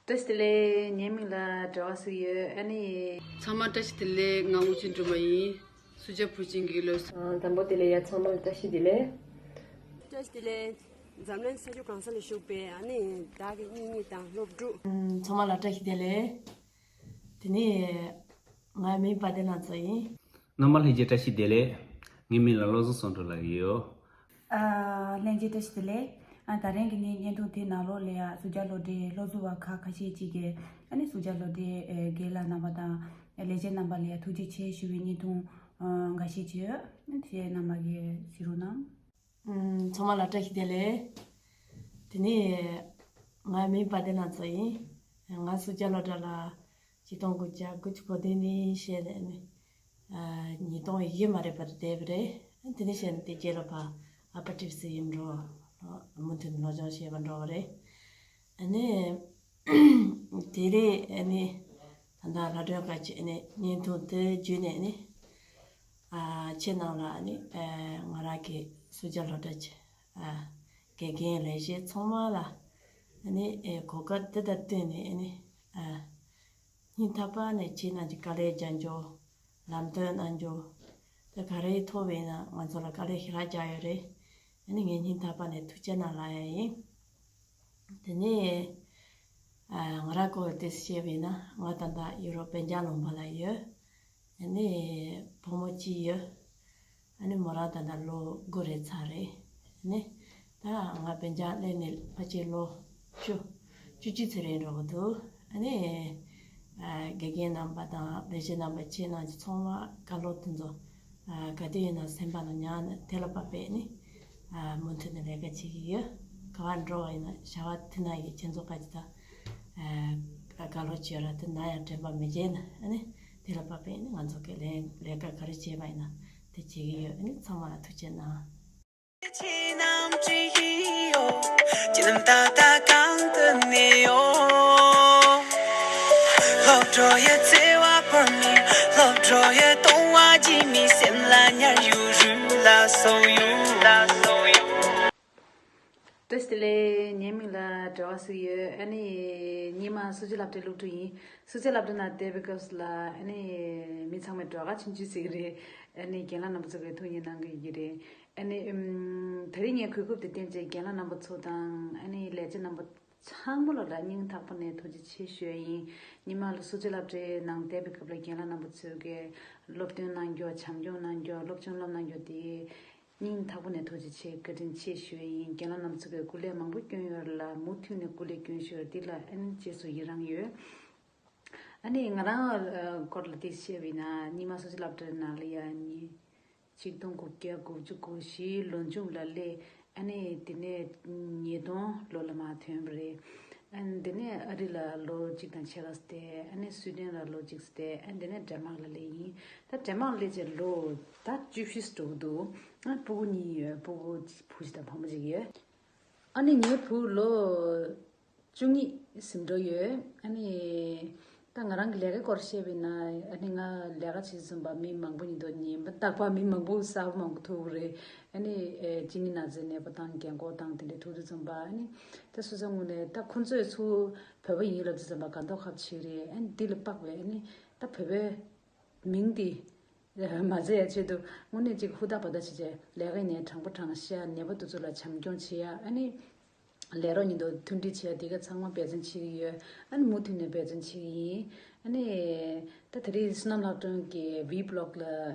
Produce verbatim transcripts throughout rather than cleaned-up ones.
བཀྲ་ཤིས་བདེ་ལེགས། ངའི་མིང་ལ་གྲྭ་བ་སུ་ཡོད། ཨ་ནི། ཚང་མ་བཀྲ་ཤིས་བདེ་ལེགས། ང་དབུ་ཆེན་སྒྲོལ་མ་ཡིན། སུ་ཇཱ་བུ་ཆེན་གྱི་སློབ་གསོ། དང་པོ་དེ་ལས་ཡ་ཚང་མ་ལ་བཀྲ་ཤིས་བདེ་ལེགས། བཀྲ་ཤིས་བདེ་ལེགས། འཛམ་གླིང་ས་ཕྱོགས་གང་ས་ལ་བཞུགས་པའི་ཨ་ནི་བདག་གི་གཉེན་ཉེ་དང་སློབ་ཕྲུག་ཚང་མ་ལ་བཀྲ་ཤིས་བདེ་ལེགས། དེ་ནས་ངའི་མིང་པ་ཏེ་ལང་ཚོ་ཡིན། རྣམ་པ་ལྷན་རྒྱས་བཀྲ་ཤིས་བདེ་ལེགས། ངའི་མིང་ལ་བློ་བཟང་བསམ་གྲུབ་ལགས་ཡོད། ཨ། ལྷན་རྒྱས་བཀྲ་ཤིས་བདེ་ལེགས། ཨ། ད་རིང་གི་ནི་བརྙན་ཐུང་དེའི་ནང་ལོགས་ལ་ཡ་སུ་ཇཱ་བློ་གྲོས་སློབ་གསོ་བ་ཁག་ཁ་ཤས་ཅིག་གིས་ཨ་ནི་སུ་ཇཱ་བློ་གྲོས་རྒན་ལགས་རྣམ་པ་དང་ལས་བྱེད་རྣམ་པ་ལ་ཡ་ཐུགས་རྗེ་ཆེ་ཞུ་བའི་བརྙན་ཐུང་འགའ་ཤས་ཅིག་ཡོད། དེ་རྣམ་པ་གིས་གཟིགས་རོགས་གནང་། ཨུམ། ཚང་མ་ལ་བཀྲ་ཤིས་བདེ་ལེགས། དེ་ནས་ངའི་མིང་པ་ཏེ་ལང་ཚོ་ཡིན། ང་སུ་ཇཱ་བློ་གྲོས་ལ་ཆིག་སྟོང་དགུ་བརྒྱ་དགུ་བཅུ་གོ་བདུན་ནས་བཤད་ནས་ནི། ཨ། ཉིས་སྟོང་བཞི་མ་རེད་པར་བསྡད་པ་རེད། དེ་ནས་བཤད་ནས་དེ་རྗེས་ལ་ཕ་ཨ་ཕ་ཊིབ་སི་ཡིན་འགྲོ། མུ་མཐུད་ནས་སློབ་སྦྱོང་བྱས་པ་འགྲོ་བ་རེད། ཨ་ནི། དེ་རེད། ཨ་ནི། ད་ལྟ་ལྷ་སྒྲོན་དཀར་གྱི་ཨ་ནི་བརྙན་ཐུང་དེ་བརྒྱུད་ནས་ནི། ཨ། ཁྱེད་རྣམས་ལ་ཨ་ནི། ཨ། ང་རང་གི་སུ་ཇཱ་བློ་གྲོས་ཀྱི། ཨ། དགེ་རྒན་ལས་བྱེད་ཚང་མ་ལ་ཨ་ནི། ཨེ། གོ་སྐབས་འདི་དང་བསྟུན་ནས་ཨ་ནི། ཨ། སྙིང་ཐག་པ་ནས་ཁྱེད་རྣམས་ཀྱི་དཀའ་ལས་རྒྱག་རྒྱུ། ལམ་སྟོན་གནང་རྒྱུ། དེ་ག་རེ་ཐོབ་པ་ཡིན་ན་ང་ཚོ་ལ་དཀའ་ལས་ཞེ་དྲག་རྒྱག་ཡོད་རེད། ཨ་ནི་ངས་སྙིང་ཐག་པ་ནས་ཐུགས་རྗེ་གནང་ལབ་ཡ་ཡིན། དེ་ནས། ཨ། ང་རང་སྐོར་དེ་བཤད་པ་ཡིན་ན་ང་ད་ལྟ་ཡུ་རོབ་བོད་རྒྱལ་ལུང་པ་ལ་ཡོད། ཨ་ནི་བུ་མོ་གཅིག་ཡོད། ཨ་ནི་མོ་རང་ད་ལྟ་ལོ་དགུ་རེ་ཚར་རེད། ཨ་ནི་ད་ང་བོད་རྒྱལ་སླེབས་ནས་ཕལ་ཆེར་ལོ་བཅུ། བཅུ་གཅིག་ཚོད་རེད་འགྲོ་གི་འདུག་ཨ་ནི། ཨ། དགེ་རྒན་རྣམ་པ་དང་ལས་བྱེད་རྣམ་པ་ཁྱེད་རྣམས་ཀྱི་ཚང་མ་བཀའ་སློབ་དེ་ཚོ། ཨ། ག་དུས་ཡིན་ན་སེམས་པ་ནང་ཉར་ནས་དེ་ལ་བབས་པས་ནི། ཨ། མུ་མཐུད་ནས་ལས་ཀ་བྱེད་ཀྱི་ཡོད། ག་བར་འགྲོ་བ་ཡིན་ན་བྱ་བ་དེ་ན་ཡི་ཁྱེད་ཚོ་ག་ཅི་ད། ཨ། བཀའ་སློབ་བྱེད་ར་དེ་ན་ཡང་དྲན་པ་མི་བརྗེད་ན་ཨ་ནི་དེ་ལ་བབས་པས་ནི་ང་ཚོ་གི་ལས་ལས་ཀ་ག་རེ་བྱེད་པ་ཡིན་ན་དེ་བྱེད་ཀྱི་ཡོད། ཨ་ནི་ཚང་མ་ལ་ཐུགས་རྗེ་གནང་། ཆེ་རྣམས་ཀྱི་ཡིད་འོང་ཇི་ལམ་ད་ལྟ་གང་དུ་གནས་ཡོད། སློབ་གྲོགས་ཡི་བརྩེ་བ་བོར་ནས་སློབ་གྲོགས་ཡི་གཏོང་བ་རྒྱུས་མེད་སེམས་ལ་ཉར་ཡོད། རུས་ལ་སོགས་ཡོད། ལ་སོགས་ཡོད། བཀྲ་ཤིས་བདེ་ལེགས། ངའི་མིང་ལ་གྲྭ་བ་སུ་ཡོད། ཨ་ནི། སྔོན་མ་སུ་ཇཱ་སློབ་གྲྭའི་སློབ་ཕྲུག་ཡིན། སུ་ཇཱ་སློབ་གྲྭ་ནང་བསྡད་པའི་སྐབས་སུ་ལ་ཨ་ནི། མི་ཚང་མས་སྒྲོལ་དཀར་ཆུང་ཆུང་ཟེར་གྱི་རེད། ཨ་ནི་རྒན་ལགས་རྣམ་པ་ཚོ་གིས་ཐུགས་མཉེས་གནང་གི་ཡོད་ཀྱི་རེད། ཨ་ནི། ཨུམ། ད་རིང་ངས་གོ་སྐབས་དེ་བསྟན་བྱས་རྒན་ལགས་རྣམ་པ་ཚོ་དང་ཨ་ནི་ལས་བྱེད་རྣམ་པ་ཚང་མ་ལ་ལ་སྙིང་ཐག་པ་ནས་ཐུགས་རྗེ་ཆེ་ཞུ་ཡ་ཡིན། སྔོན་མ་ལ་སུ་ཇཱ་སློབ་གྲྭའི་ནང་བསྡད་པའི་སྐབས་ལ་རྒན་ལགས་རྣམ་པ་ཚོས་ཀྱི་སློབ་སྟོན་གནང་རྒྱུ། བྱམས་སྐྱོང་གནང་རྒྱུ། སློབ་སྦྱོང་སློབ་གནང་རྒྱུ་དེ། སྙིང་ཐག་པ་ནས་ཐུགས་རྗེ་ཆེ། བཀའ་དྲིན་ཆེ་ཞུ་ཡ་ཡིན། རྒན་ལགས་རྣམ་ཚོ་གིས་སྐུ་ལས་མང་པོ་བསྐྱོན་ཡོད་རེད་ལ། མུ་མཐུད་ནས་སྐུ་ལས་བསྐྱོན་བཞིན་ཡོད་རེད། འདི་ལ་ཨ་ནི་རྗེས་སུ་ཡི་རང་ཡོད། ཨ་ནི་ང་རང་སྐོར་ལ་ཏོག་ཙམ་བཤད་པ་ཡིན་ན་སྔོན་མ་སུ་ཇཱ་སློབ་གྲྭའི་ནང་ལ་ཡ་ནི་ཆིག་སྟོང་དགུ་བརྒྱ་དགུ་བཅུ་གོ་བཞིའི་ལོ་མཇུག་ལ་སླེབས། ཨ་ནི་དེ་ནས་ཉིས་སྟོང་ལོ་ལ་མར་ཐོན་པ་རེད། ཨ་ནི་དེ་ནས་ཨ་རི་ལ་ལོ་གཅིག་དང་ཕྱེད་ཀ་བསྡད། ཨ་ནི་སུའི་ཌེན་ལ་ལོ་གཅིག་བསྡད། ཨ་ནི་དེ་ནས་ཌེན་མཱག་ལ་སླེབས་ཡིན། ད་ཌེན་མཱག་སླེབས་བྱས་ལོ་ད་བཅུ་བཞི་འགྲོ་གི་འདུག་ཨ། སྤུ་གུ་གཉིས་ཡོད། སྤུ་གུ་བུ་གཅིག་དང་བུ་མོ་གཅིག་ཡོད། ཨ་ནི་ངའི་བུ་ལོ་བཅུ་གཉིས་ཟིན་འགྲོ་ཡོད། ཨ་ནི་ད་ང་རང་གི་ལས་ཀའི་སྐོར་བཤད་པ་ཡིན་ན། ཨ་ནི་ང་ལས་ཀ་བྱེད་བཟུང་པ་མི་མང་པོ་ཡིན་དོ། ཉིན་པ་རྟག་པར་མི་མང་པོ་གསར་པ་མང་པོ་ཐུག་གི་རེད། ཨ་ནི་ཨེ། གཅིན་སྙི་ན་ཚའི་ནད་པ་དང་རྒན་འཁོགས་དང་དེ་འདྲའི་ཐུག་དུས་ཙམ་པ། ཨ་ནི་ད་སོ་སོའི་ངོས་ནས་ད་ཁོང་ཚོས་ཚུར་བོད་པ་ཡིན་ལབ་དུས་ཙམ་པ་དགའ་མདོག་ཁ་པོ་བྱེད་ཀྱི་རེད། ཨ་ནི་འདི་ལ་དཔག་པའི་ཨ་ནི་ད་བོད་པའི་མིང་དེ་མ་བརྗེད་ཡ་ཆེད་དུ་དངོས་གནས་ཅིག་ཧུར་ཐག་འབད་ཐག་བྱས་བྱས་ལས་ཀ་ཡིན་ནའི་དྲང་པོ་དྲང་བཤད། ནད་པ་དེ་ཚོ་ལ་བྱམས་སྐྱོང་བྱེད་ཡ། ཨ་ནི་ལས་རོགས་ཉིད་དུ་མཐུན་སྒྲིལ་བྱེད་ཡ། དེ་ག་ཚང་མ་འབད་བརྩོན་བྱེད་ཀྱི་ཡོད། ཨ་ནི་མུ་མཐུད་ནས་འབད་བརྩོན་བྱེད་ཀྱི་ཡིན། ཨ་ནི་ད་དེ་རིང་བསོད་ནམས་ལྷག་སྒྲོན་གྱི་ཝི་བི་ལོག་ལ་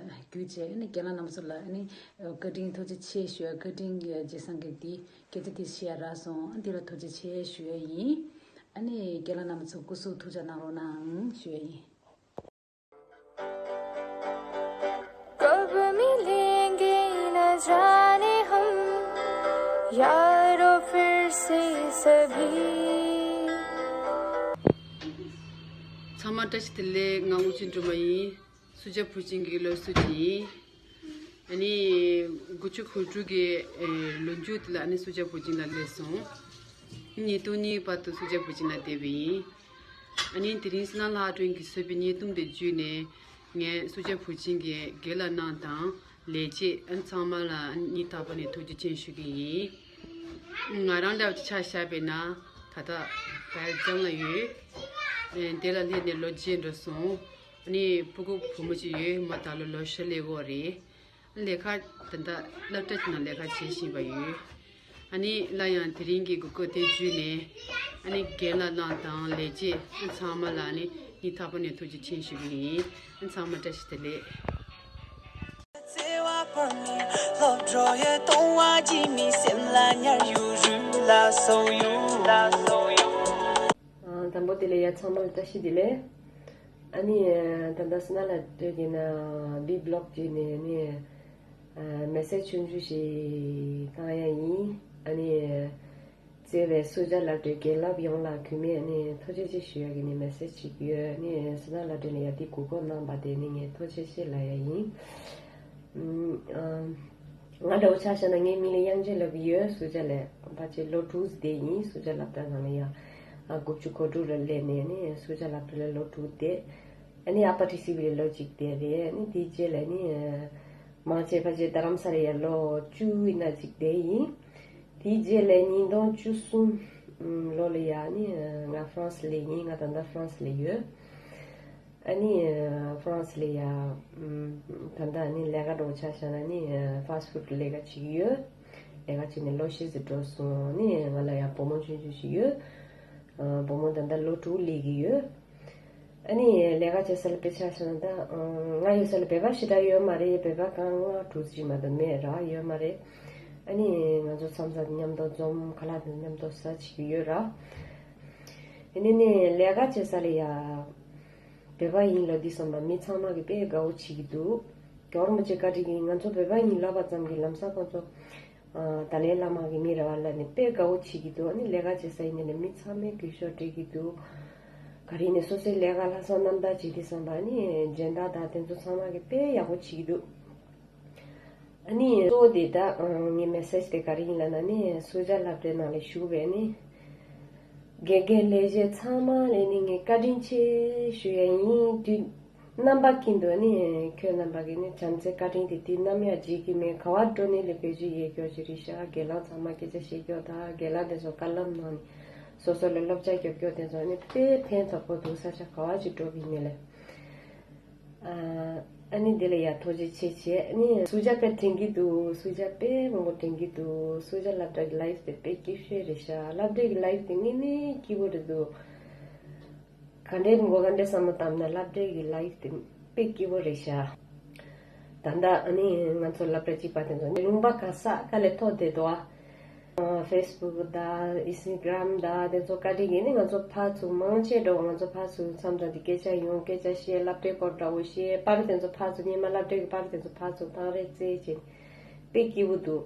བརྒྱུད་བྱས། ཨ་ནི་རྒན་ལགས་རྣམ་པ་ཚོ་ལ་ཨ་ནི་བཀའ་དྲིན། ཐུགས་རྗེ་ཆེ་ཞུ་ཡ། བཀའ་དྲིན་རྗེས་སང་གི་དེ་སྐད་ཆ་དེ་བཤད་ཡ་རག་སོང་། ཨ། འདི་ལ་ཐུགས་རྗེ་ཆེ་ཞུ་ཡ་ཡིན། ཨ་ནི་རྒན་ལགས་རྣམ་པ་ཚོ་སྐུ་གཟུགས་ཐུགས་ཅག་གནང་རོགས་གནང་ཞུ་ཡ་ཡིན། कब मिलेंगे न जाने हम यारों फिर से सभी। ཚང་མ་བཀྲ་ཤིས་བདེ་ལེགས། ང་དབུ་ཆེན་སྒྲོལ་མ་ཡིན། སུ་ཇཱ་བུ་ཆེན་གྱི་སློབ་གསོ་ཅིག་ཡིན། ཨ་ནི་དགུ་བཅུ་གོ་དྲུག་གི་ཨེ། ལོ་མཇུག་དེ་ལ་ཨ་ནི་སུ་ཇཱ་བུ་ཆེན་ལ་སླེབས་སོང་། ཉིས་སྟོང་གཉིས་བར་དུ་སུ་ཇཱ་བུ་ཆེན་ལ་བསྡད་པ་ཡིན། ཨ་ནི་དེ་རིང་བསོད་ནམས་ལྷག་སྒྲོན་གྱིས་བཟོས་པའི་བརྙན་ཐུང་དེ་བརྒྱུད་ནས་ངས་སུ་ཇཱ་བུ་ཆེན་གྱི་རྒན་ལགས་རྣམས་དང་ལས་བྱེད་ཨ་ནི་ཚང་མ་ལ་སྙིང་ཐག་པ་ནས་ཐུགས་རྗེ་ཆེ་ཞུ་གི་ཡིན། ང་རང་འདྲ་བ་ཅིག་ཆ་བཞག་པ་ཡིན་ན་ད་ལྟ་ བལ་ལྗང་ལ་ཡོད། ཨེ་དེ་ལ་སླེབས་ནས་ལོ་བརྒྱད་འགྲོ་སོང་། ཨ་ནི་སྤུ་གུ་བུ་མོ་གཅིག་ཡོད། མོ་ད་ལོ་ལོ་བཞི་སླེབས་ཡོད་རེད། ལས་ཀ་ད་ལྟ་སློབ་གྲྭ་ཆེ་ན་ལས་ཀ་བྱེད་བཞིན་པ་ཡོད། ཨ་ནི་སླར་ཡང་དེ་རིང་གི་གོ་སྐབས་དེ་བརྒྱུད་ནས་ཨ་ནི་རྒན་ལགས་རྣམས་དང་ལས་བྱེད་ཚང་མ་ལ་ཨ་ནི་སྙིང་ཐག་པ་ནས་ཐུགས་རྗེ་ཆེ་ཞུ་གི་ཡིན། ཨ་ཚང་མ་བཀྲ་ཤིས་བདེ་ལེགས། བརྩེ་བ་འཕར་མེད་སློབ་གྲོགས་ཡོད། གཏོང་བ་སྐྱིད་མི་སེམས་ལ་ཉར་ཡོད། རུས་ལ་སོགས་ཡོད། ཨ་དང་པོ་དེ་ལ་ཡ་ཚང་མ་ལ་བཀྲ་ཤིས་བདེ་ལེགས། ཨ་ནི་ད་ལྟ་སི་ན་ལ་སྟོད་ཀྱི་ན་བི་བི་ལོག་བརྒྱུད་ནས་ནི་ཨ་མེ་སེ་ཇི་ཆུང་ཆུང་ཞིག་བཏང་ཡ་ཡིན། ཨ་ནི་བརྩེ་བའི་སུ་ཇཱ་སློབ་གྲྭའི་རྒན་རབས་ཡོངས་ལ་གུས་མོས་ནི་ཐུགས་རྗེ་ཆེ་ཞུ་ཡ་གི་ནི་མེ་སེ་ཇི་ཞིག་ཡོད། ནི་སི་ན་སློབ་གྲྭ་ནས་ཡ་དེ་གོ་སྐབས་གནང་པ་དེ་ནི་ངས་ཐུགས་རྗེ་ཆེ་ལབ་ཡ་ཡིན། ཨམ། ང་འདྲ་བོ་ཆ་བཞག་ན་ངའི་མིང་ལ་དབྱངས་ཅན་ལབ་ཀྱི་ཡོད། སུ་ཇཱ་ལབ་ཕལ་ཆེར་ལོ་དྲུག་བསྡད་ཡིན། སུ་ཇཱ་སློབ་གྲྭ་ནང་ལ་ཡ་ཨ་དགུ་བཅུ་གོ་དྲུག་ལ་སླེབས་ནས་ནི་སུ་ཇཱ་སློབ་གྲྭ་ལ་ལོ་དྲུག་བསྡད། ཨ་ནི་ཨ་པ་ཊི་སི་བི་ལ་ལོ་གཅིག་བསྡད་རེད། ཨ་ནི་དེའི་རྗེས་ལ་ནི་མང་ཆེ་ཕལ་ཆེར་རྡ་རམ་ས་ལ་ཡ་ལོ་བཅུ་ཡིན་ན་གཅིག་བསྡད་ཡིན། དེའི་རྗེས་ལ་ཉིས་སྟོང་བཅུ་གསུམ་ལོ་ལ་ཡ་ནི་ང་ཧྥ་རན་སི་སླེབས་ཡིན། ང་ད་ལྟ་ཧྥ་རན་སི་ལ་ཡོད། ཨ་ནི་ཧྥ་རན་སི་ལ་ཡ་ད་ལྟ་ནི་ལས་ཀ་འགྲོ་ཆ་བཞག་ན་ནི་ཧྥ་སི་ཕུཌ་ལས་ཀ་བྱེད་ཀྱི་ཡོད། ལས་ཀ་བྱས་ནས་ལོ་བཞི་ཙམ་འགྲོ་སོང་། ནི་ང་ལ་ཡ་བུ་མོ་ཆུང་ཆུང་ཞིག་ཡོད། ཨ་བུ་མོ་ད་ལྟ་ལོ་དྲུག་སླེབས་ཀྱི་ཡོད། ཨ་ནི་ལས་ཀ་བྱེད་ས་ལ་དཔེ་ཆ་བཞག་ན་ད་ང་ཡོད་ས་ལ་བོད་པ་ཞེ་དྲག་ཡོད་མ་རེད། བོད་པ་གང་ལྔ་དྲུག་ཅིག་མ་གཏོགས་མེད་ར་ཡོད་མ་རེད། ཨ་ནི་ང་ཚོ་མཚམས་མཚམས་མཉམ་དུ་འཛོམས། ཁ་ལག་དང་མཉམ་དུ་ཟ་བྱེད་ཀྱི་ཡོད་ར། ཨ་ནི་ནི་ལས་ཀ་བྱེད་ས་ལ་ཡ་བོད་པ་ཡིན་ལབ་དུས་ཙམ་པ་མི་ཚང་མ་གིས་དཔེ་དགའ་བོ་བྱེད་ཀྱི་འདུག་རྒྱལ་བ་རིན་པོ་ཆེ་བཀའ་དྲིན་གྱིས་ང་ཚོ་བོད་པ་ཡིན་ལབ་པ་ཙམ་གྱིས་ལམ་སང་ཁོང་ཚོ་ཨ་ཏཱ་ལའི་བླ་མ་གི་མི་རེད་པ་ལབ་ནས་དཔེ་དགའ་བོ་བྱེད་ཀྱི་འདུག་ཨ་ནི་ལས་ཀ་བྱེད་ས་ཡིན་ནའི་མི་ཚང་མས་གུས་ཞབས་སྤྲད་ཀྱི་འདུག་ག་རེ་ནས་སོ་སོའི་ལས་ཀ་ལྷག་བསམ་རྣམ་དག་བྱེད་དུས་ཙམ་པ་ནི་སྦྱིན་བདག་དང་དེ་ཚོ་ཚང་མ་གིས་དཔེ་ཡག་པོ་བྱེད་ཀྱི་འདུག་ཨ་ནི་གཙོ་བོ་དེ་ད་ཨ་ངའི་མེ་སེ་ཇི་དེ་ག་རེ་ཡིན་ལབ་ན་ནི་སུ་ཇཱ་སློབ་གྲྭའི་ནང་ལ་ཞུགས་པའི་ནི་དགེ་རྒན་ལས་བྱེད་ཚང་མ་ལ་ནི་ངས་བཀའ་དྲིན་ཆེ་ཞུ་ཡ་ཡིན། དུས་རྣམ་པ་ཀུན་ཏུ་ནི་ཁྱོད་རྣམ་པ་གི་ནི་བྱམས་བརྩེ་བཀའ་དྲིན་དེ་དུས་ནམ་ཡང་བརྗེད་ཀྱི་མེད། ག་པར་འགྲོ་ནས་ལས་བེད་སྤྱོད་ཡོད་ཀྱོག་ཅིག་རེད་ཤག་རྒན་ལགས་ཚང་མ་སྐད་ཆ་བཤད་ཀྱོག་དང་རྒན་ལགས་དེ་ཚོ་བཀའ་སློབ་གནང་ནས་སོ་སོ་ལ་བསླབ་བྱ་རྒྱོབ་ཀྱོག་དེ་ཚོ་ནི་དཔེ་ཕན་ཐོགས་པོ་འདུག་ས་ཆ་ག་པར་ཅིག་འགྲོ་གི་མེད་ལས། ཨ་ཨ་ནི་འདི་ལ་ཡ་ཐུགས་རྗེ་ཆེ་བྱས། ཨ་ནི་སུ་ཇཱ་དཔེ་དྲན་གྱི་འདུག་སུ་ཇཱ་དཔེ་མང་པོ་དྲན་གྱི་འདུག་སུ་ཇཱ་སློབ་གྲྭ་གི་ལའིཕ་དེ་དཔེ་སྐྱིད་ཤོས་རེད་ཤག་སློབ་གྲྭ་གི་ལའིཕ་དེ་དངོས་གནས་སྐྱིད་པོ་རེད་འདུག་ག་འདྲའི་མགོ་ག་འདྲའི་བསམ་བློ་བཏང་ན་སློབ་གྲྭ་གི་ལའིཕ་དེ་དཔེ་སྐྱིད་པོ་རེད་ཤག་ད་ལྟ་ཨ་ནི་ང་ཚོ་སློབ་གྲྭ་གཅིག་པ་དེ་ཚོ་ལུང་པ་ག་ས་ག་ལས་ཐོག་བསྡད་འདུག་ཨ། ཨ་ཕེ་སི་བུག་དང་ཨིན་སི་ཊ་གྷི་རམ་དང་དེ་ཚོ་བཀའ་དྲིན་གྱིས་ནི་ང་ཚོ་ཕར་ཚུར་མང་ཆེ་འགྲོ། ང་ཚོ་ཕར་ཚུར་མཚམས་མཚམས་དེ་སྐད་ཆ་ཡོང་། སྐད་ཆ་བཤད། སློབ་གྲྭའི་སྐོར་འདྲ་བོ་བཤད། པར་དེ་ཚོ་ཕར་ཚུར་སྔོན་མ་སློབ་གྲྭའི་གི་པར་དེ་ཚོ་ཕར་ཚུར་བཏང་རེས་རྩེད་བྱས་དཔེ་སྐྱིད་པོ་འདུག་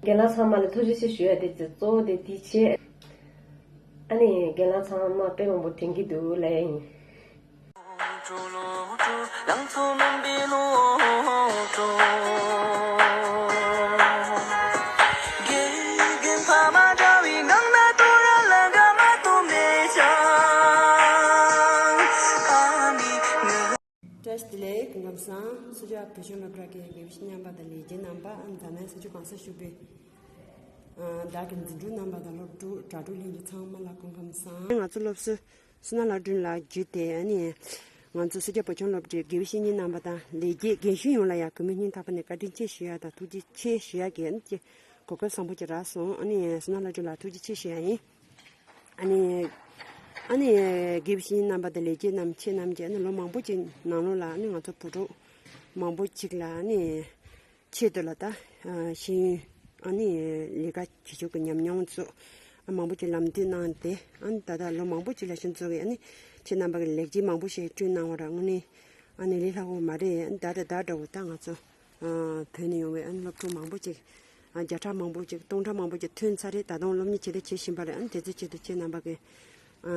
རྒན་ལགས་ཚང་མ་ལ་ཐུགས་རྗེ་ཆེ་ཞུ་ཡ་དེ་གཙོ་བོ་དེ་དེ་བྱས། ཨ་ནི་རྒན་ལགས་ཚང་མ་དཔེ་མང་པོ་དྲན་གྱི་འདུག་ལབ་ཡ་ཡིན། བཀྲ་ཤིས་བདེ་ལེགས། སྐུ་ཁམས་བཟང་། སུ་ཇཱ་བོད་ལྗོངས་སློབ་གྲྭ་གི་དགེ་བཤེས་རྣམ་པ་དང་ལས་བྱེད་རྣམ་པ། ཨ་ནི་ད་ལན་ས་ཆུ་གང་སར་བཞུགས་པའི་ཨ་བདག་གི་འཛིན་གྲོགས་རྣམ་པ་དང་སློབ་ཕྲུག་དྲ་གྲོགས་ལྷན་རྒྱས་ཚང་མ་ལ་སྐུ་ཁམས་བཟང་། ང་ཚོ་སློབ་གསོ་སོ་ན་ལགས་དྲུང་ལགས་བརྒྱུད་དེ་ཨ་ནི་ང་ཚོ་སུ་ཇཱ་བོད་ལྗོངས་སློབ་གྲྭའི་དགེ་བཤེས་གཉེན་རྣམ་པ་དང་ལས་བྱེད་རྒན་གཞོན་ཡོངས་ལ་ཡང་གུས་མོས་སྙིང་ཐག་པ་ནས་བཀའ་དྲིན་ཆེ་ཞུ་ཡ་དང་ཐུགས་རྗེ་ཆེ་ཞུ་ཡ་གི་ཨ་ནི་གོ་སྐབས་བཟང་པོ་ཅིག་རག་སོང་། ཨ་ནི་སོ་ན་ལགས་དྲུང་ལ་ཐུགས་རྗེ་ཆེ་ཞུ་ཡ་ཡིན། ཨ་ནི་ཨ་ནི་དགེ་བཤེས་རྣམ་པ་དང་ལས་བྱེད་རྣམས་ཁྱེད་རྣམས་ཀྱིས་ཨ་ནི་ལོ་མང་པོ་ཅིག་ནང་ལོགས་ལ་ཨ་ནི་ང་ཚོ་བུ་ཕྲུག་མང་པོ་ཅིག་ལ་ཨ་ནི་ཆེད་དུ་ལ་ད་ཤེས་ཡོན་ཨ་ནི་ལས་ཀ་བྱེད་ཕྱོགས་ཀྱི་ཉམས་མྱོང་ཚོ་ཨ་མང་པོ་ཅིག་ལམ་སྟོན་གནང་སྟེ། ཨ་ནི་ད་ལྟ་ལོ་མང་པོ་ཅིག་ལ་ཁྱེད་ཚོ་གིས་ཨ་ནི་ཁྱེད་རྣམ་པ་གི་ལེགས་སྐྱེས་མང་པོ་ཞིག་བསྐྲུན་གནང་བ་ར་དངོས་གནས་ཨ་ནི་ལས་སླ་པོ་མ་རེད། ཨ་ནི་ད་ལྟ་ད་འདྲ་བོ་ད་ང་ཚོ་ཨ་བོད་ནས་ཡོང་བའི་ཨ་ནི་སློབ་ཕྲུག་མང་པོ་ཅིག་ཨ་བརྒྱ་ཕྲག་མང་པོ་ཅིག་སྟོང་ཕྲག་མང་པོ་ཅིག་ཐོན་ཚར་རེད། ད་དུང་སློབ་གཉེར་བྱེད་དུ་བྱེད་བཞིན་པ་རེད། ཨ་ནི་དེ་ཚོའི་ཆེད་དུ་ཁྱེད་རྣམ་པ་གིས་ཨ་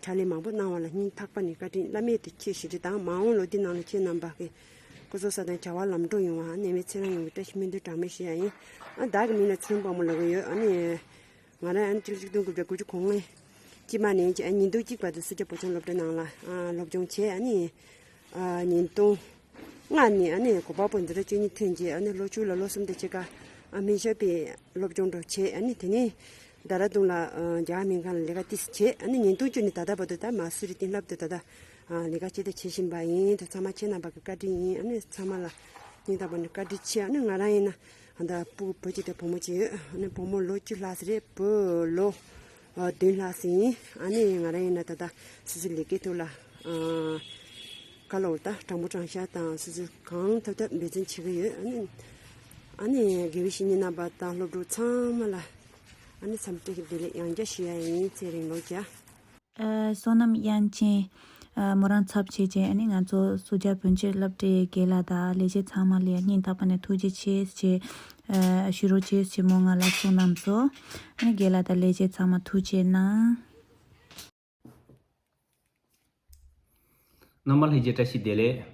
ཕྱག་ལས་མང་པོ་གནང་བ་ལ་སྙིང་ཐག་པ་ནས་བཀའ་དྲིན་བླ་མེད་དུ་ཆེ་ཞུ་རྒྱུ་དང་། མ་འོངས་ལོ་འདི་ནང་ལ་ཁྱེད་རྣམ་པ་གི་སྐུ་གཟུགས་གསལ་ཐང་བྱ་བ་ལམ་འགྲོ་ཡོང་བ་ནད་མེད་ཚེ་རིང་ཡོང་བའི་བཀྲ་ཤིས་སྨོན་འདུན་གྲངས་མེད་ཞུ་ཡ་ཡིན། ཨ་བདག་གི་མིང་ལ་ཚེ་རིང་དཔལ་མོ་ལབ་ཀྱི་ཡོད། ཨ་ནི་ང་རང་ཨ་ནི་སྤྱི་ལོ་ཆིག་སྟོང་དགུ་བརྒྱ་དགུ་བཅུ་གོ་ལྔ་དཀྱིལ་མ་ནས་ཨ་ཉིས་སྟོང་གཅིག་བར་དུ་སུ་ཇཱ་བོད་ལྗོངས་སློབ་གྲྭའི་ནང་ལ་ཨ་སློབ་སྦྱོང་བྱས། ཨ་ནི་ཨ་ཉིས་སྟོང་ལྔ་ནས་ཨ་ནི་གོ་པལ་པུར་འཛིན་གྲྭ་བཅུ་གཉིས་ཐོན་རྗེས་ཨ་ནི་ལོ་བཅུ་ལ་ལོ་གསུམ་དང་ཕྱེད་ཀ་ཨ་སྨན་ཞབས་པའི་སློབ་སྦྱོང་འགྲོ་བྱས། ཨ་ནི་དེ་ནས་ ཌེ་ར་ལྡུན་ལ་ཨ་རྒྱ་གར་སྨན་ཁང་ལ་ལས་ཀ་ཏོག་ཙམ་བྱས། ཨ་ནི་ཉིས་སྟོང་བཅུ་ནས་ད་ལྟ་བར་དུ་ད་མ་སུ་རི་བསྟི་སློབ་ཏུ་ད་ལྟ་ཨ་ལས་ཀ་ཅི་ལྟར་བྱེད་བཞིན་པ་ཡིན། ད་ཚང་མ་ཁྱེད་རྣམ་པ་གི་བཀའ་དྲིན་ཡིན། ཨ་ནི་ཚང་མ་ལ་སྙིང་ཐག་པ་ནས་བཀའ་དྲིན་ཆེ། ཨ་ནི་ང་རང་ཡིན་ན་ད་ལྟ་བུ་བུ་གཅིག་དང་བུ་མོ་གཅིག་ཡོད། ཨ་ནི་བུ་མོ་ལོ་བཅུ་ལྷག་ཙམ་རེད། བུ་ལོ་ཨ་བདུན་ལྷག་ཙམ་ཡིན། ཨ་ནི་ང་རང་ཡིན་ན་ད་ལྟ་སོ་སོའི་ལས་ཀའི་ཐོག་ལ་ཨ་ག་ལ་འོ་ད་དྲང་པོ་དྲང་བཞག་དང་སོ་སོས་གང་ཐུབ་ཐུབ་འབད་བརྩོན་བྱེད་ཀྱི་ཡོད། ཨ་ནི་ཨ་ནི་དགེ་བའི་བཤེས་གཉེན་རྣམ་པ་དང་སློབ་ཕྲུག་ཚང་མ་ལ་ཨ་ནི་འཚམས་འདྲི་བདེ་ལེགས་ཡང་བསྐྱར་ཞུ་ཡ་ཡིན། ཚེ་རིང་ལོ་བརྒྱ། ཨ་བསོད་ནམས་དབྱངས་ཅན། ཨ་མོ་རང་ཚབ་བྱས་བྱས། ཨ་ནི་ང་ཚོ་སུ་ཇཱ་བོན་ཆེན་སློབ་གྲྭའི་དགེ་ལགས་དང་ལས་བྱེད་ཚང་མ་ལ་སྙིང་ཐག་པ་ནས་ཐུགས་རྗེ་ཆེ་ཞེས་ཨ་ཞུ་རོགས་བྱེད་ཞེས་མོ་ང་ལ་གསུངས་གནང་སོང་། ཨ་ནི་དགེ་ལགས་དང་ལས་བྱེད་ཚང་མ་ཐུགས་རྗེ་གནང་། རྣམ་པ་ལྷན་རྒྱས་བཀྲ་ཤིས་བདེ་ལེགས།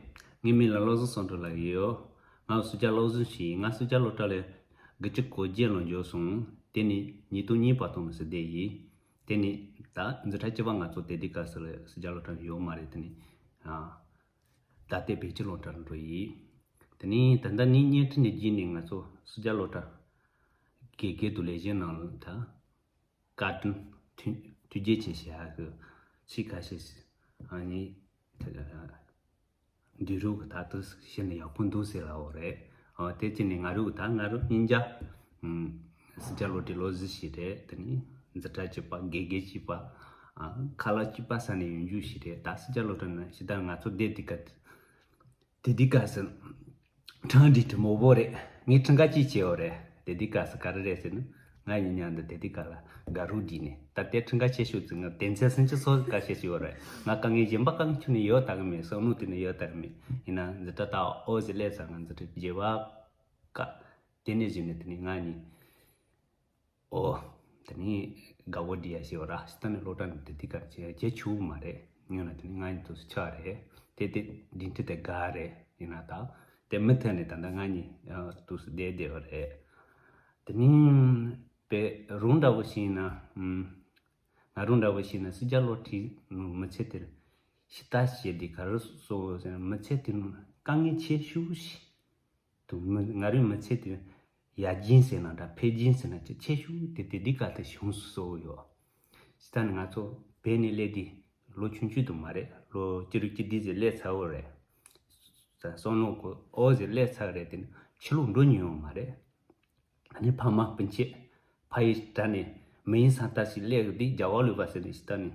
ངའི་མིང་ལ་བློ་བཟང་བསམ་གྲུབ་ལབ་ཀྱི་ཡོད། ང་སུ་ཇཱ་བློ་བཟང་ཞིག་ཡིན། ང་སུ་ཇཱ་སློབ་གྲྭ་ལ་དགུ་བཅུ་གོ་བརྒྱད་ལོ་འབྱོར་སོང་། དེ་ནི་ཉིས་སྟོང་གཉིས་པ་སྟོང་ལ་ཟེར་བསྡད་ཡིན། དེ་ནི་ད་འཛིན་གྲྭ་བཅུ་པ་ང་ཚོ་དེ་དུས་སྐབས་སུ་ལ་སུ་ཇཱ་སློབ་གྲྭ་ཡོད་མ་རེད། དེ་ནི་ཨ་ད་ལྟའི་བོད་ཀྱི་སློབ་གྲྭར་འགྲོ་ཡིན། དེ་ནི་ད་ལྟ་ནི་བརྙན་འཕྲིན་ནས་བརྒྱུད་ནས་ང་ཚོ་སུ་ཇཱ་སློབ་གྲྭ་དགེ་རྒན་དུ་ལས་བྱེད་གནང་ལ་ད། བཀའ་དྲིན་ཐུགས་ཐུགས་རྗེ་ཆེ་ཞུ་ཡག་གི་ཚིག་ཁ་ཤས་ཤིག་ཨ་ནི་འདི་རུ་གི་ད་དུ་ཞུ་ན་ཡག་པོ་འདུག་ཟེར་ལབ་པ་རེད། ཨ་དེ་ཅི་ནས་ང་རུ་གི་ད་ང་རུ་སྙིང་རྗེ་ཨུམ་སུ་ཇཱ་སློབ་གྲྭའི་སློབ་གཞི་ཞིག་རེད། དེ་ནི་འཛིན་གྲྭ་གཅིག་པ་དགེ་རྒན་གཅིག་པ་ཨ་ཁ་ལག་གཅིག་པ་ས་ནས་ཡོང་རྒྱུ་ཞིག་རེད། ད་སུ་ཇཱ་སློབ་གྲྭ་ནང་ཞིག་ད་ང་ཚོ་བསྡད་དུས་སྐབས། དེ་དུས་སྐབས་སུ་ཁྲིམས་སྒྲིག་དེ་མོ་བོ་རེད། ངས་ཁྲིམས་ཁང་གཅིག་བྱས་ཡོད་རེད། དེ་དུས་སྐབས་སུ་ག་རེ་རེད་ཟེར་ན། ང་ཡིན་མཉམ་དུ་དེ་དུས་སྐབས་ལ་དགའ་རོགས་བསྒྲིགས་ནས། ད་ལྟའི་ཁྲིམས་ཁང་ཆེ་ཤོས་ཚོས་ང་དོན་ཚན་སུམ་ཅུ་སོ་དགའ་ཤོས་ཤིག་ཡོད་རེད། ང་དཀའ་ངལ་གཞན་པ་དཀའ་ངལ་ཁྱོན་ནས་ཡོད་ལྟ་གི་མེད། བསམ་བློ་དེ་ནས་ཡོད་ལྟ་གི་མེད། ཡིན་ན་འཛིན་གྲྭ་ད་ཨོ་ཟེར་སླེབས་ཚར། ང་འཛིན་གྲྭ་བརྒྱད་པ་སྐབས་དེ་ནས་བཟུང་ནས་དེ་ནས་ང་གཉིས། ཨོ། དེ་ནི་དགའ་བོ་འདི་ཡ་ཞེས་པ་ར་ཞིག་ད་ནི་སློབ་གྲྭ་ནས་དེ་དུས་སྐབས་ཀྱི་རྗེས་ཆུ་བོ་མ་རེད། ཉོན་ན་དེ་ནི་ང་གཉིས་དུས་སུ་ཆགས་རེད། དེ་དེ་འདི་འདྲི་དེ་དགའ་རེད། ཡིན་ན་ད་དེ་མུ་མཐུད་ནས་ད་ལྟ་ང་གཉིས་དུས་སུ་བསྡད་བསྡད་པ་རེད། དེ་ནི་པའི་རུང་འདྲ་བོ་ཞིག་ཡིན་ན། ང་རུང་འདྲ་བོ་ཞིག་ཡིན་ན་སུ་ཇཱ་སློབ་གྲྭའི་མི་ཚེ་དེར་ཤི་ལྟ་བྱེད་དེ་ག་རེ་སོ་ཟེར་ན། མི་ཚེ་དེ་ནི་དཀའ་ངལ་ཆེ་ཤོས་ཤིག་དུ་མི་ང་རའི་མི་ཚེ་དེ་ཡར་རྒྱས་ཟེར་ན་འདྲ། འཕེལ་རྒྱས་ཟེར་ན་ཅི་ཆེ་ཤོས་དེ་དེ་དུས་སྐབས་དེ་བྱུང་སོང་ཡོད། ཇི་ལྟར་ང་ཚོ་བོད་ནས་སླེབས་དུས་ལོ་ཆུང་ཆུང་དུ་མ་རེད། ལོ་བཅུ་དྲུག་བཅུ་བདུན་ཟེར་སླེབས་ཚར་བ་རེད། བསམ་བློ་གོ་ཨོ་ཟེར་སླེབས་ཚར་རེད། དེ་ནི་ཕྱི་ལོགས་འགྲོ་མྱོང་ཡོད་མ་རེད། ཨ་ནི་ཕ་མ་སྤུན་མཆེད་ཕ་ཡི་དགྲ་ནས་མི་ཡི་ས་མཐའ་ཞིག་སླེབས་དུས། རྒྱ་གར་ལུས་པ་ཟེར་ནས་ཇི་ལྟར་ནས་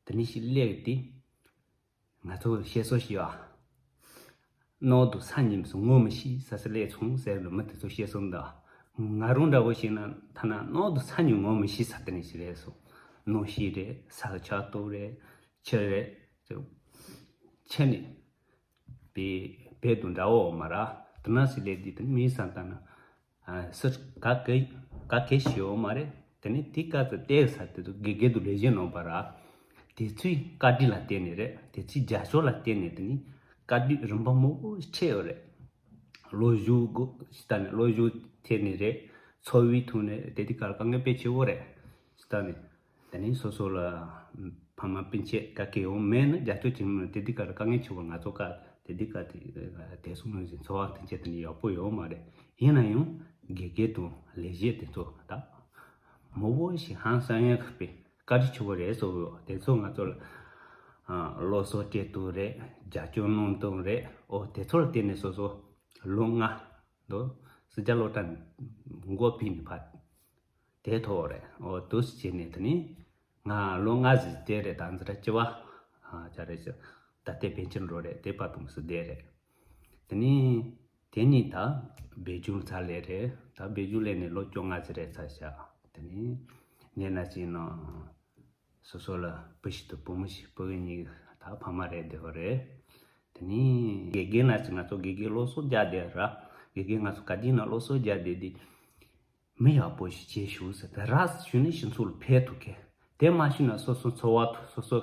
དེ་ནས་ཞིག་སླེབས་དུས། ང་ཚོ་བཤད་སྲོལ་ཞིག་ཡོད། ནོར་དུ་ས་ཉིམས་སུ་ངོ་མི་ཤེས་ས་སུ་ལས་ཚོང་ཟེར་ལ་མི་དེ་ཚོ་བཤད་སྲོལ་འདུག་ང་རང་འདྲ་བོ་ཞིག་ན་ཐ་ན་ནོར་དུ་ས་ཉིམས་ངོ་མི་ཤེས་ས་དེ་ནས་ཞིག་རེད་སོང་། ནོར་ཤེས་རེད། ས་ཆགས་སྟོབས་རེད། ཆུ་རེད། ཆུ་ནི་བེ་བེ་དུ་འདྲ་བོ་མ་ར། དེ་ན་སི་ལས་དེ་དེ་མི་ས་ད་ན། སུ་ག་གེ་ག་གེ་ཞེའོ་མ་རེད། དེ་ནི་དེ་སྐབས་སུ་བལྟས་ས་དེ་ཚོ་དགེ་རྒན་དུ་ལས་བྱེད་གནང་བ་ར། དེ་ཚོའི་བཀའ་དྲིན་ལ་བརྟེན་ནས་རེད། དེ་ཚོའི་རྒྱབ་སྐྱོར་ལ་བརྟེན་ནས་དེ་ནི་བཀའ་དྲིན་རིམ་པ་མང་པོ་ཞིག་འཕྲད་ཡོད་རེད། སློབ་ཞུགས་སྒོ་ཞིག་ད་ནི་སློབ་ཞུགས་ཐད་ནས་རེད། འཚོ་བའི་ཐོག་ནས་དེ་དུས་སྐབས་ལ་དཀའ་ངལ་དཔེ་ཆེ་བོ་རེད། ཞིག་ད་ནི། དེ་ནས་སོ་སོ་ལ་ཕ་མ་སྤུན་མཆེད་ག་གེ་ཡོང་མེད་ན་རྒྱབ་སྐྱོར་བྱེད་མི་དེ་དུས་སྐབས་ལ་དཀའ་ངལ་ཆེ་བ། ང་ཚོ་ཀ་དེ་དུས་སྐབས་དེ་དེ་སོང་ནང་བཞིན་འཚོ་བ་དེ་ཆེད་དུ་ནི་ཡག་པོ་ཡོད་མ་རེད། ཡིན་ན་ཡང་དགེ་རྒན་དང་ལས་བྱེད་དེ་ཚོ་ད་མང་པོ་ཞིག་ཧང་སང་ཡག་པའི་བཀའ་དྲིན་ཆེ་བོ་རེད་སོ། དེ་ཚོ་ང་ཚོ་ལ་སློབ་གསོ་སྤྲད་དུ་རེད། རྒྱབ་སྐྱོར་གནང་དང་རེད། ཨོ་དེ་ཚོ་ལ་བརྟེན་ནས་སོ་སོ་ལོ་ལྔ་དུ་སུ་ཇཱ་སློབ་གྲྭ་འགོ་ཕིག་ནས་ཕར་དེ་ཐོག་རེད། ཨོ་དུ་སུ་བྱས་ནས་དེ་ནི། ང་ལོ་ལྔ་ཟིག་བསྡད་རེད། ད་འཛིན་གྲྭ་བཅུ་པ་ཨ་ཅག་རེད་ཤག་ད་ལྟའི་བན་ཆེན་རོ་རེད། དེ་བར་དུ་མི་སུ་བསྡད་རེད། དེ་ནི་དེ་ནི་ད་བོད་ལྗོངས་ཚར་ལས་རེད། ད་བོད་ལྗོངས་ལས་ནས་ལོ་བཅོ་ལྔ་ཟིག་རེད་ཚར་ཤག་དེ་ནི་ངས་ན་ཅིག་ན་སོ་སོ་ལ་བུ་ཞིག་དང་བུ་མོ་ཞིག་བུ་གི་གཉིས་ད་ཕ་མ་རེད་བསྡད་པ་རེད། དེ་ནི་དགེ་རྒན་ན་ཅིག་ང་ཚོ་དགེ་རྒན་སློབ་གསོ་རྒྱག་བསྡད་ར། དགེ་རྒན་ང་ཚོ་ག་དུས་ན་སློབ་གསོ་རྒྱག་བསྡད་དེ། མི་ཡག་པོ་ཞིག་བྱེད་ཤོག་ཟེར། ད་རགས་ཞུ་ནི་ཞིག་ཚུར་ཕེབས་ཐུབ་མཁན། དེ་མ་ཞུས་ན་སོ་སོ་འཚོ་བ་དང་སོ་སོ་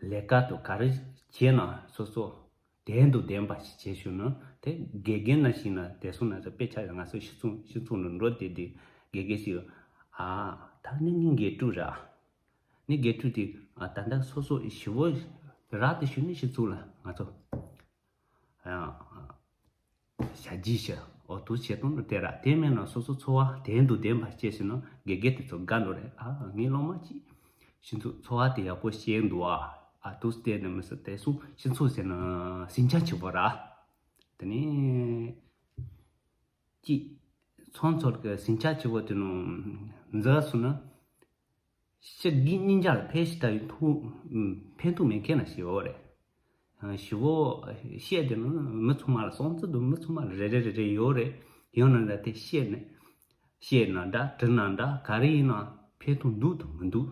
ལས་ཀ་དང་ག་རེ་བྱས་ན་སོ་སོ་དོན་དང་ལྡན་པ་ཞིག་བྱེད་ཤོག་ན། དེ་དགེ་རྒན་ན་ཞིག་ན་དེ་སོང་ན་ཚ་དཔེ་ཆ་ང་ཚོ་ཤི་ཚུང་ཤི་ཚུང་ནང་འགྲོ་དེ་དེ་དགེ་རྒན་ཞིག་ཨ་ད་ནི་ངའི་དགེ་ཕྲུག་ར། ནི་དགེ་ཕྲུག་དེ་ཨ་ད་ལྟ་སོ་སོ་ཞི་བོ་རགས་དེ་ཞུ་ནི་ཞིག་ཚུར་ལ་ང་ཚོ། ཨ། བྱ་རྒྱུ་ཞིག་ འོ་དུ་བྱེད་སྟངས་དེ་ར། དེ་མེད་ན་སོ་སོ་འཚོ་བ་དོན་དུ་ལྡན་པ་བྱས་ཟིན་ན་དགེ་རྒན་དེ་ཚོ་དགའ་འགྲོ་རེད། ཨ་ངའི་སློབ་མ་གཅིག་ཁྱེད་ཚོ་འཚོ་བ་དེ་ཡག་པོ་བྱས་འདུག་ཨ། ཨ་དུ་བལྟས་ནས་མི་སྲིད་དེ་སོང་ཁྱེད་ཚོ་ཟེར་ན་ཟིང་ཆ་ཆེ་བོ་ར། དེ་ནས་གཅིག་ཚང་ཚོར་གི་ཟིང་ཆ་ཆེ་བོ་དེ་ནང་འཛུལ་སོང་ན། ཕྱི་དགེ་སྙིང་རྗེ་ལ་ཕན་ཞིག་ལྟ་ཡི་ཐུག་ཕན་ཐོགས་མེད་མཁན་ལ་ཞེ་བོ་རེད། ཞེ་བོ་བཤད་དེ་ནི་མི་ཚང་མ་ལ་སོང་ཙི་འདུག་མི་ཚང་མ་ལ་རེ་རེ་རེ་རེ་ཡོད་རེད། ཡང་ན་འདྲ་དེ་བཤད་ནས་བཤད་ན་འདྲ་དྲི་ན་འདྲ་ག་རེ་ཡིན་ན་ཕན་ཐོགས་འདུག་དང་མི་འདུག་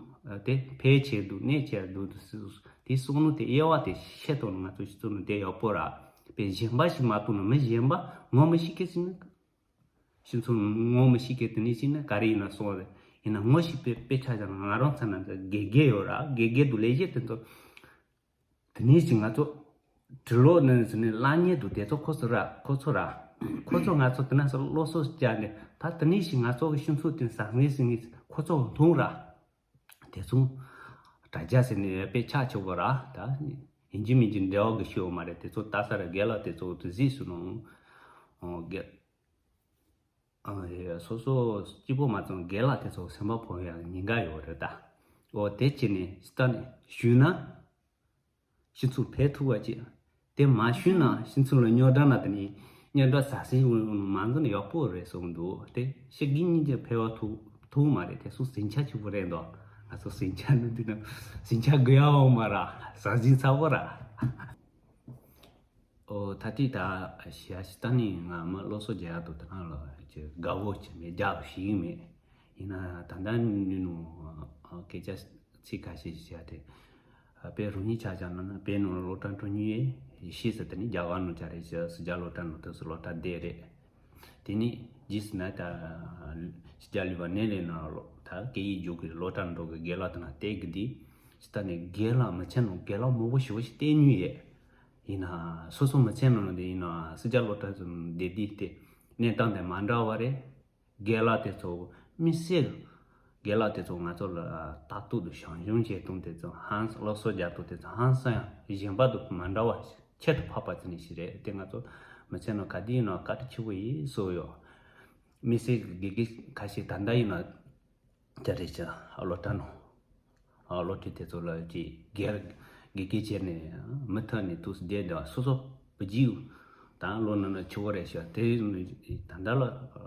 དེ་ཕལ་ཆེར་འདུག་གནས་ཆེར་འདུག་དེ་སོང་ནོ་དེ་དབྱེ་བ་དེ་ཤེས་ཐུབ་ན་ང་ཚོ་སྤྱི་ཚོགས་ནང་བསྡད་ཡག་པོ་ར། དཔེ་གཞན་པ་ཞིག་མ་གཏོགས་ན་མི་གཞན་པ་ངོ་མི་ཤེས་མཁན་ཞིག་ནི། ཁྱེད་ཚོ་ངོ་མི་ཤེས་མཁན་དེ་ནས་ཤེས་ན་ག་རེ་ཡིན་ན་སོང་རེད། ཡིན་ན་ངོ་ཤེས་པའི་དཔེ་ཆ་བཞག་ན་ང་རང་ཚོ་ན་དགེ་རྒན་ཡོད་ར། དགེ་རྒན་དུ་ལས་བྱེད་དེ་ཚོ་དེ་ནས་ཤིག་ང་ཚོ་དྲི་ལོག་ནས་ཟིན་ནས་བླ་ཉེ་དུ་དེ་ཚོ་ཁོ་ཚོ་ར་ཁོ་ཚོ་ར་ཁོ་ཚོ་ང་ཚོ་དེ་ན་སོ་སློབ་གསོ་བྱས་ནས་ད་དེ་ནས་ཤིག་ང་ཚོ་གི་ཤུན་ཚོ་དེ་ཟང་ངེ་ཟིང་ངེ་ཁོ་ཚོ་མཐོང་ར། དེ་ཚོ་དྲ་རྒྱ་ཟེར་ནས་དཔེ་ཆ་ཆེ་བོ་ར་ད་ཡིན་གཅིག་མིན་གཅིག་འབྲེལ་བ་གི་ཤོད་མ་རེད། དེ་ཚོ་ལྟ་ས་ར་རྒན་ལགས་དེ་ཚོ་དུ་གཟིགས་སུ་ནོ། ཨོ་རྒན། ཨ་ཡ་སོ་སོ་སྐྱིད་པོ་མ་ཚང་རྒན་ལགས་དེ་ཚོ་སེམས་པ་ཕོ་ཡ་ཉེན་ཁ་ཡོད་རེད་ད། ཨོ་དེ་བྱས་ནས་ལྟ་ནས་ཞུས་ན་ཤིན་ཚུགས་ཕེབས་ཐུབ་པ་ཅིག་དེ་མ་ཞུས་ན་ཤིན་ཚུགས་ལ་རྙོག་དྲ་ན་དེ་ནི་རྙོག་དྲ་ཟ་སྲིང་མ་འཛིན་ཡག་པོ་རེད་གསུངས་འདུག་དེ་ཤི་དགེ་གཉིས་ཀྱི་ཕེབས་པ་ཐུབ་ཐུབ་མ་རེད། དེ་སུ་ཟིང་ཆ་ཆེ་པོ་རེད་འདུག་ང་ཚོ་ཟིང་ཆ་ནི་འདི་ན་ཟིང་ཆ་དགོས་ཡ་འོང་མ་ར་ཟ་ཟིང་ཚ་པོ་ར། ཨོ་ད་ལྟའི་ད་ཞི་ཡ་ཞི་ད་ནི་ང་མི་སློབ་གསོ་རྒྱག་ཡག་ཏུ་དེ་གང་ལ་ཅི་དགའ་བོ་ཅི་མེད་རྒྱག་ཞིག་མེད། ཡིན་ན་ད་ལྟ་ནི་ནུ་སྐད་ཆ་ཚིག་ཁ་ཤས་ཤིག་བཤད་དེ། དཔེ་རུ་གཉིས་ཆ་ཆ་ན་ན་དཔེ་ནུ་སློབ་གྲྭ་འགྲོ་ཉུལ་ཡེ་ཤེས་ཟེར་དེ་ནི་རྒྱ་གར་ནུ་ཆ་རེད་ཤི་སི་རྒྱ་སློབ་གྲྭ་ནུ་དུ་སུ་སློབ་གྲྭ་བསྡད་རེད། དེ་ནི་རྗེས་སུ་ན་ད་ཕྱི་རྒྱལ་ལུས་པ་ནས་ལས་ན་ལོ་ད་སྐད་ཡིག་རྒྱུགས་ཀྱི་སློབ་གྲྭ་འགྲོ་གི་རྒན་ལགས་དེ་ན་བལྟས་གི་དེ་ཕྱི་ད་ནས་རྒན་ལགས་མི་ཆེན་ནོ་རྒན་ལགས་མང་པོ་ཞེ་པོ་ཞིག་བལྟས་མྱོང་ཡོད། ཡིན་ན་སོ་སོ་མི་ཆེན་ནོ་དེ་ཡིན་ན་ཕྱི་རྒྱལ་སློབ་གྲྭ་ཚོ་བསྡད་དུས་དེ་གནས་སྟངས་དེ་མ་འདྲ་བ་རེད། རྒན་ལགས་དེ་ཚོ་མི་སེར་རྒན་ལགས་དེ་ཚོ་ང་ཚོ་ལ་ལྟ་རྟོག་ཏུ་བྱང་ཆུབ་བྱེད་སྟངས་དེ་ཚོ་ཧང་སང་སློབ་གསོ་རྒྱག་སྟངས་དེ་ཚོ་ཧང་སང་ཡང་གཞན་པ་དང་མ་འདྲ་བ་ཁྱད་དུ་འཕགས་པ་ཅིག་ནས་ཞིག་རེད། དེ་ང་ཚོ་མི་ཚེ་ནང་ག་དུས་ཡིན་ན་བཀའ་དྲིན་ཆེ་བོ་ཡིན་གསུངས་ཡོད། མི་སེར་གྱི་དགེ་རྒན་ཁ་ཤས་ད་ལྟ་ཡིན་ན་རྒྱ་རེད་ཅེ་སློབ་གྲྭ་ནང་སློབ་ཕྲུག་དེ་ཚོ་ལ་ཅིག་དགེ་དགེ་རྒན་བྱས་ནས་མུ་མཐུད་ནས་དུས་སུ་བསྡད་འདུག་སོ་སོ་བུ་རྒྱུད་དང་བློ་ན་ན་ཆེ་བོ་རེད་ཤག་དེ་ད་ལྟ་ལ་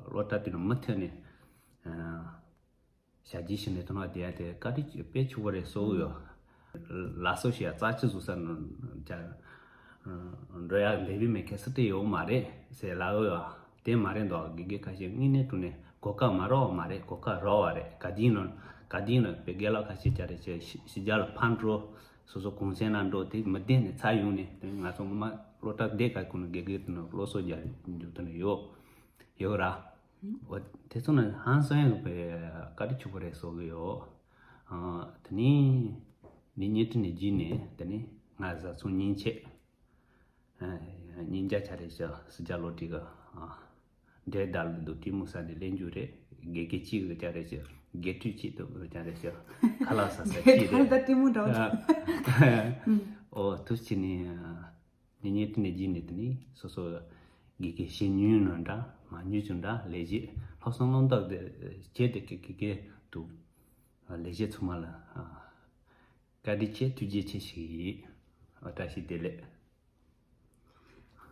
སློབ་གྲྭ་དེ་ནང་མུ་མཐུད་ནས་བྱ་རྒྱུ་ཞིག་ནས་ཐོན་པ་དེ་ཡང་དེ་བཀའ་དྲིན་དཔེ་ཆེ་བོ་རེད་གསུངས་ཡོད། ལགས་སོ་ཞེས་རྩ་ཆེ་བཟོ་ས་ནང་འགྲོ་ཡག་འབད་པའི་མེད་མཁན་སུ་དེ་ཡོད་མ་རེད་ཟེར་ལབ་ཡོད། དེ་མ་རེད་འདུག་དགེ་རྒན་ཁ་ཤས་དངོས་གནས་དྲང་གནས་གོ་སྐབས་མ་རག་པ་མ་རེད། གོ་སྐབས་རག་པ་རེད། ག་དུས་ནང་ག་དུས་ནང་དཔེ་རྒན་ལགས་ཁ་ཤས་བྱ་རེད་ཅེ་ཕྱི་རྒྱལ་ལ་ཕར་འགྲོ་སོ་སོ་གུང་སེང་ན་འགྲོ་དེ་མི་བདེ་ནས་ཚར་ཡོང་ནས་དེ་ང་ཚོ་ངོ་མ་སློབ་གྲྭ་བསྡད་ག་གུང་ནས་དགེ་རྒན་དེ་ནང་སློབ་གསོ་རྒྱག་འཇུག་དེ་ནས་ཡོད་ཡོད་ར། འོ་དེ་ཚོ་ནི་ཧང་སང་ཡང་དཔེ་བཀའ་དྲིན་ཆེ་བོ་རེད་གསུང་གི་ཡོད། ཨ་དེ་ནས་ནི་བརྙན་འཕྲིན་ནས་བརྒྱུད་ནས་དེ་ནས་ང་བཟའ་ཚང་གཉིས་ཆེ་ཨ་གཉིས་ཆ་ཆ་རེད་ཤག་སི་ཇ་ལོ་ཏི་ག་ཨ་འདྲེ་དར་ལ་འདུག་ཏི་མུ་ས་ནས་ལེན་རྒྱུ་རེད། དགེ་རྒན་གཅིག་གི་ཅ་རེད་ཤག་དགེ་ཕྲུག་གཅིག་ཏུ་གི་ཅ་རེད་ཤག་ཁ་ལག་ཟ་ས་གཅིག་རེད། ད་ཏི་མུ་འདྲ་བོ་ཨ་འོ་དུ་ཕྱི་ནས་ཨ། ངས་བརྙན་འཕྲིན་ནས་བརྒྱུད་ནས་དེ་ནས་སོ་སོ་དགེ་རྒན་བྱེད་མྱོང་ན་འདྲ་མ་མྱོང་ཅུང་འདྲ་ལས་བྱེད་སློབ་གསོ་སློབ་འདོགས་དེ་བྱས་ཏེ་དགེ་དགེ་རྒན་དུ་ལས་བྱེད་ཚང་མ་ལ་བཀའ་དྲིན་ཆེ་ཐུགས་རྗེ་ཆེ་ཞུ་གི་ཡིན། བཀྲ་ཤིས་བདེ་ལེགས།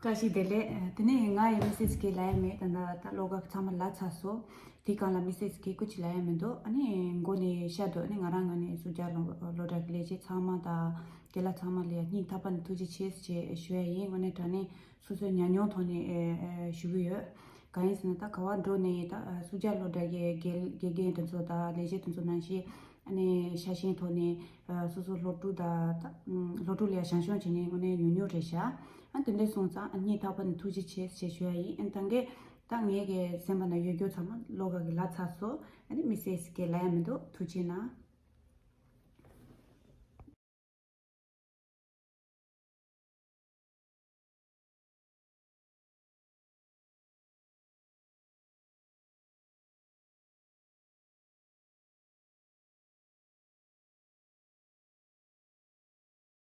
བཀྲ་ཤིས་བདེ་ལེགས། དེ་ནས་ང་ཡི་མི་སེར་གྱི་ལ་ཡ་མེད་ད་ད་ད་ལོ་ག་ཚང་མ་ལ་ཚ་སོ། དེ་གང་ལ་མི་སེར་གྱི་སྐུ་ཅི་ལ་ཡ་མི་འདུག་ཨ་ནི་མགོ་ནས་ཤ་འདུག་ཨ་ནི་ང་རང་ངོས་ནས་སུ་ཇ་ལོ་ལོ་གྲྭ་གི་ལས་བྱེད་ཚང་མ་དང་རྒན་ལགས་ཚང་མ་ལ་ཡ་སྙིང་ཐག་པ་ནས་ཐུགས་རྗེ་ཆེ་ཞེས་ཞུ་ཡ་ཡིན། དངོས་གནས་དྲང་གནས་སོ་སོའི་ཉམས་མྱོང་ཐོག་ནས་ཨེ་ཨེ་ཞུ་གི་ཡོད། གང་ཡིན་ཟེར་ན་ད་ག་བ་འགྲོ་ནས་ད་སུ་ཇ་ལོ་གྲྭ་གི་དགེ་དགེ་རྒན་དེ་ཚོ་དང་ལས་བྱེད་དེ་ཚོ་ནང་བཞིན་ཨ་ནི་ཤ་ཞེན་ཐོག་ནས་ཨ་སོ་སོ་སློབ་ཕྲུག་དང་ད་སློབ་ཕྲུག་ལ་ཡ་བྱང་ཆུབ་བྱེད་མཁན་དངོས་གནས་ཉུང་ཉུང་རེད་ཤག་ཨ་དེ་འདྲ་སོང་ཙང་ཨ་སྙིང་ཐག་པ་ནས་ཐུགས་རྗེ་ཆེ་ཞེས་ཞུ་ཡ་ཡིན། ཨ་ད་གིན་ད་ངའི་གི་སེམས་པ་ན་ཡོད་རྒྱུ་ཚང་མ་ལོ་ག་གི་ལ་ཚ་སོ། ཨ་ནི་མི་སེར་གྱི་ལ་ཡ་མི་འདུག་ཐུགས་རྗེ་གནང་།